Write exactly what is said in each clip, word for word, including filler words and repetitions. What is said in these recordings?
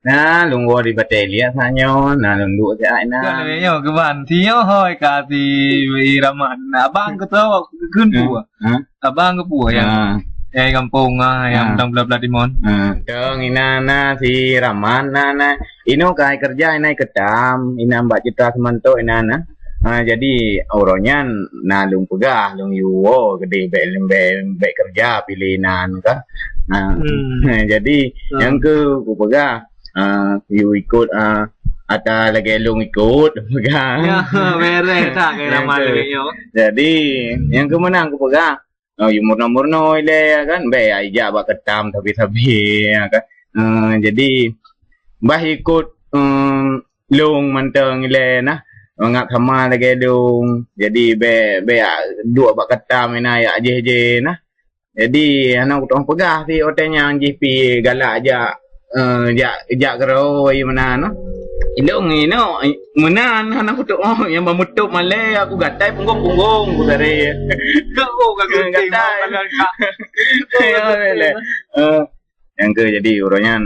Nah, lôn woe di Batèe Iliek saat nyoe, nah lôn duek siat na. Kan lagèe nyoe keuban, si nyoe hôi ka si Irama. Nah, abang keu Sarawak keu kheun peue? Hah? Abang keu peue nyang, nyang gampông ah, nyang mantong blah-blah timon. Ha, tong inan na si Raman na, na. Inoe ka hai keureuja, inan keutam, inan bak Citra Semanto inan na. Ha, jadi uroe nyan na lôn peugah, lôn yue woe keudeh bèk, bèk, bèk keureuja piléh inan ka. Ha. Jadi nyang keu kupeugah, ha, yue ikot, ha, ata lagèe lôn ikot peugah. Ya, beres tak keu Raman lagèe nyoe. Jadi nyang keu meunan kupeugah, oh, yue meurunoe-meurunoe ilèe kan, bèk ijak bak keutam sabe-sabe ya kan. Eh, jadi bah ikot, em, lôn mantong ilèe nah, mangat sama lagèe lôn. Jadi bèk, bèk duek bak keutam inan jak jéh-jéh nah. Jadi hana kuteumé peugah si watèe nyan jih pih galak jak, eh, jak, jak keudroe meunan. Ilôn inoe meunan hana kuteumé, nyang ban meutôp malèe aku gatai punggong-punggong ku tadi. Keu ka gatai. Ya, boleh. Eh, nyang keu jadi uroe nyan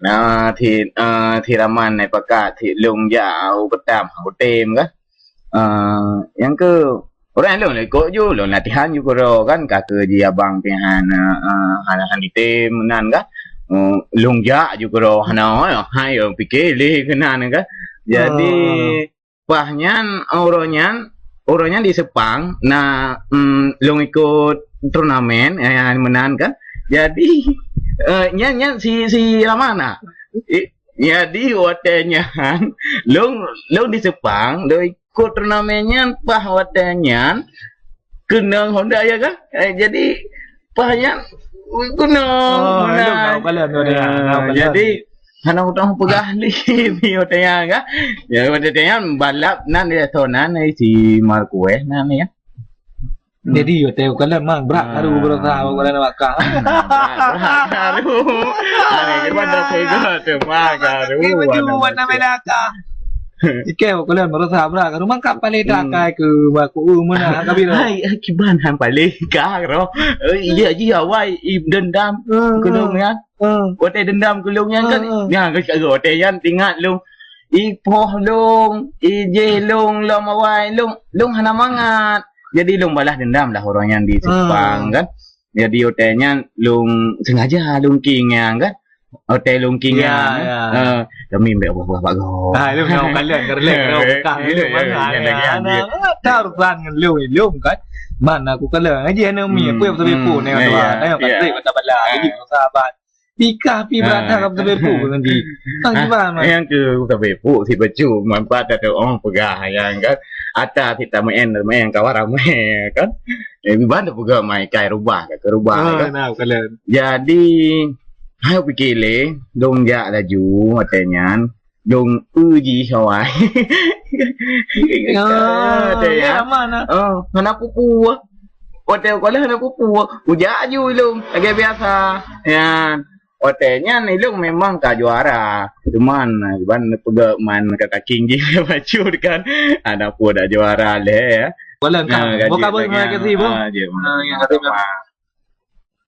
na si, eh, si Raman ai pakat si lôn jak u keutam, u tem kah. Eh, nyang keu uroe nyan lôn ikot ju, lôn latihan ju keudroe kan, ka keu ji abang pih hana, eh, hana, hana item meunan kah. Eh, lôn jak ju keudroe hana, hai pike lé keunan kah. Jadi paih nyan, uroe nyan, uroe nyan di Sepang na, em, lôn ikot turnamen, eh, meunan kan. Jadi, eh, nyan, nyan si, si Raman na. I-, jadi watèe nyan lôn, lôn di Sepang, lôn ikot turnamen nyan, paih watèe nyan keunong Honda ya kan. Eh, jadi paih nyan keunong. Oh, meunan. Lôn tahu kalian tu dia. Ah, tahu kalian. Jadi hana utang peugah lé di watèe nyan kan. Ya watèe nyan balap nan di Sonan si Marquez nan ya. Jadi watèe kalian mang brat karu berusaha kalian nak kah. Brat karu. Ada di mana peugah tu mang karu. Baju warna merah kah. Ikeu kalian merasa brat karu mang kap paling dakai ke baku mana kabira. Hai kiban han paling karu. Eh, iya ji awai i dendam. Keunong nyan. Watèe dendam keu lôn nyan kan, nyan watèe nyan teuingat lôn. Ipoh lôn, ijéh lôn, lom awai lôn, lôn hana mangat. Jadi lôn balas dendam lah uroe nyan di Sepang kan. Jadi watèe nyan lôn sengaja lôn king nyan kan. Watèe lôn king nyan. Eh, kami bèk buah-buah bak gob. Ah, lôn nyawa kalian, kerlek, kerlek, bukan lôn mangat. Ada urusan ngon lôn, lôn kan. Mana aku kalian, aja hana mi, apa yang betul-betul ni, tuan. Ayo, kasih mata bala, jadi sahabat. Pikah pi berada kat betul-betul nanti. Tang kiban, Man. Yang ke betul-betul si bacu manfaat ada orang peugah yang kan. Ata si tamaen, tamaen kawan ramai kan. Eh, ban tu peugah mai kai rubah, ke rubah kan. Nah, kalian. Jadi, hai pikir lé, lôn jak laju watèe nyan. Lôn eu jih awai. Watèe nyan. Oh, hana pupu. Watèe sekolah hana pupu. Ujak aju ilôn lagèe biasa. Nyan. Watèe nyan ilôn memang ka juara. Cuman ban peugah man ka taking jih bacut kan. Ada pun dah juara lé ya. Bukan ka. Bukan apa, terima kasih, Bu. Ah, ya, sama-sama.